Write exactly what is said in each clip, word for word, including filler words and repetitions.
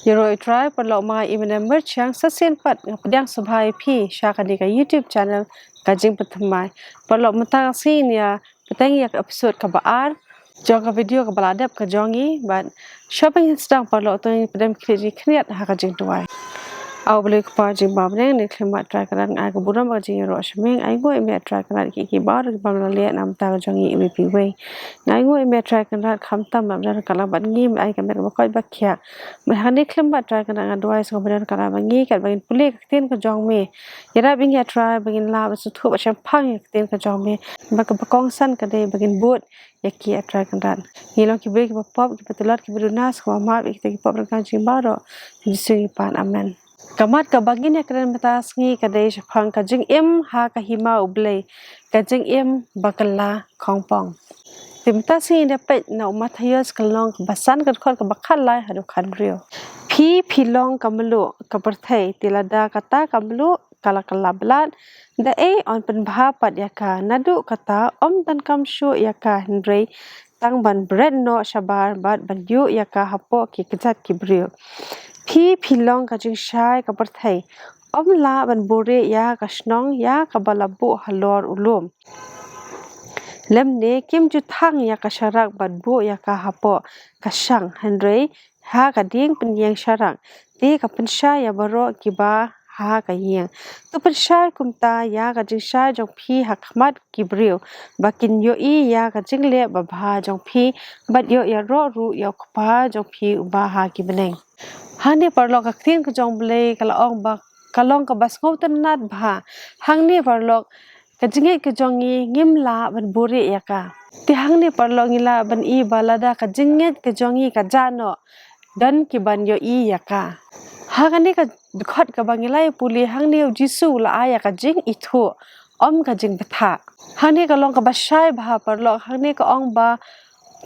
Ïaroh ïa U Trai, paralok, ma nga i Mane Myrchiang, sa shisien pat nga pdiang sngewbha ïa phi sha kane ka YouTube channel Ka Jingpynthymmai. Paralok, mynta ka sngi ngin ïa bteng ïa ka episode kaba ar jong ka video kaba la dep ka jong ngi, bad shuwa ban ïa sdang, paralok, to ngin ïa pdiang khlieh jingkhynñiat ha ka jingduwai. A U Blei Kpa jingbha bneng, ha kane ka khyllipmat Trai Kynrad, nga ai ka burom bad ka jingïaroh sha me. Nga ainguh ïa me Trai Kynrad, ïa ki, ki baroh kiba ym la leh na ka bynta ka jong ngi iwei pa iwei. Nga ainguh ïa me Trai Kynrad, khamtam ba me don ryngkat lang bad ngi, me ai ka met kaba koit ba khiah. Bad ha kane ka khyllipmat Trai Kynrad, nga duwai sngewbha ba me don ryngkat lang bad ngi katba ngin pule ïa ka ktien ka jong me. Ïarap ïa ngi Trai ba ngin lah ban sngewthuh bad shemphang ïa ka ktien ka jong me. Bad kaba kongsan ka dei ba ngin bud ïa ki Trai Kynrad. Ngi long ki briew kiba pop, kiba tlot, kiba duna, sngewbha map ïa kita ki pop ryngkat jong ngi baroh. Ha U Jisu ngi pan. Amen. Ka mat kaba ngin ïa kren mynta ka sngi ka dei shaphang ka jingim ha ka hima U Blei, ka jingim ba kylla khongpong. Te mynta ka sngi ngin ïa peit na u Mathaios ka lynnong kaba san, ka dkhot kaba khatlai haduh khathynriew. Phi, phi long ka mluh ka pyrthei, te lada kata ka mluh ka la kylla bad lad, da ei yn pynbha pat ïa ka? Naduh kata ym donkam shuh ïa ka, hynrei tang ban bret noh shabar bad ban ïuh ïa ka hapoh ki kjat ki briew. Phi, phi long ka jingshai ka pyrthei. Ym lah ban buhrieh ïa ka shnong ïa kaba la buh halor u lum, lymne kim ju thang ïa ka sharak ban buh ïa ka hapoh ka shang, hynrei ha ka dieng pynïeng sharak, te ka pynshai ïa baroh kiba ha ka ïing. To pynshai kumta ïa ka jingshai jong phi ha khmat ki briew, ba kin ïohi ïa ka jingleh babha jong phi, bad ïoh ïaroh ruh ïa U Kpa jong phi uba ha ki bneng. Hangne paralok, ka ktien ka jong U Blei ka la ong ba ka long kaba sngewtynnad bha. Hangne paralok, ka jingngeit ka jong ngi ngim lah ban buhrieh ïa ka. Te hangne paralok, ngi lah ban i ba lada ka jingngeit ka jong ngi ka jah noh, don kiban ïohi ïa ka. Ha kane ka dkhot kaba ngi la ïa pule hangne, U Jisu u la ai ïa ka jingithuh, ym ka jingbthah. Hangne ka long kaba shai bha paralok, hangne ka ong ba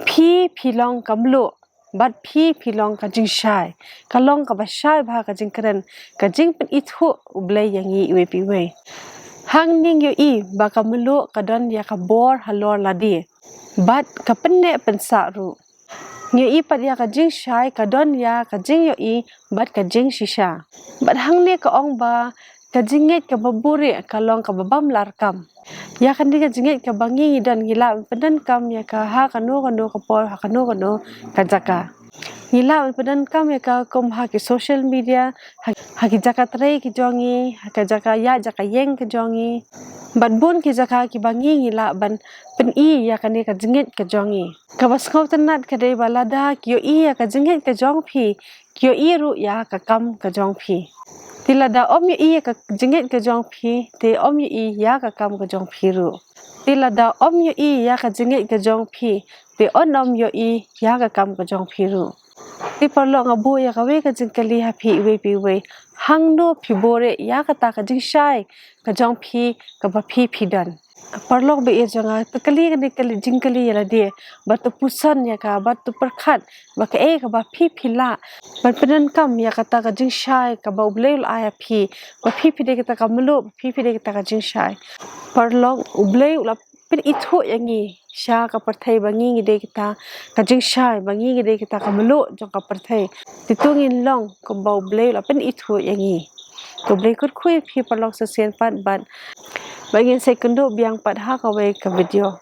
phi, phi long ka mluh, bad phi, phi long ka jingshai. Ka long kaba shai bha ka jingkren, ka jingpynithuh U Blei ïa ngi iwei pa iwei. Hangne ngi ïohi ba ka mluh ka don ïa ka bor halor lade, bad ka pynneh pynsah ruh. Ngi ïohi pat ïa ka jingshai ka don ïa ka jingïohi bad ka jingshisha. Bad hangne ka ong ba ka jingngeit kaba buhrieh ka long kaba bym lah ryngkat. Ïa kane ka jingngeit kaba ngi ngi don, ngi lah ban pyndonkam ïa ka ha kano kano ka por, ha kano kano ka jaka. Ngi lah ban pyndonkam ïa ka kum ha ki social media, ha, ha ki jaka trei ki jong ngi, ha ka jaka ïaid jaka ïeng ka jong ngi. Bad bun ki jaka kiba ngi ngi lah ban pyni ïa kane ka jingngeit ka jong ngi. Kaba sngewtynnad ka dei ba lada ki ïohi ïa ka jingngeit ka jong phi, ki ïohi ruh ïa ka kam ka jong phi. Te lada ym ïohi ïa ka jingngeit ka jong phi, te ym ïohi ïa ka kam ka jong phi ruh. Te lada ym ïohi ïa ka jingngeit ka jong phi, te yn ym ïohi ïa ka kam ka jong phi ruh. Te paralok, nga buh ïa kawei ka jingkylli ha phi iwei pa iwei. Hangno phi buhrieh ïa kata ka jingshai ka jong phi kaba phi phi don? Paralok ba ïeit jong nga, to kylli kane ka jingkylli ïa lade, bad to pyrshang ïa ka, bad to pyrkhat ba kaei kaba phi phi lah ban pyndonkam ïa kata ka jingshai kaba U Blei u la ai ïa phi, ba phi phi dei kata ka mluh, ba phi phi dei kata ka jingshai. Paralok, U Blei u la pynithuh ïa ngi sha ka pyrthei ba ngi ngi dei kata ka jingshai, ba ngi ngi dei kata ka mluh jong ka pyrthei. Te to ngin long kumba U Blei u la pynithuh ïa ngi. To U Blei kyrkhu ïa phi paralok sa shisien pat, bad ba ngin sa ïakynduh biang pat ha kawei ka video.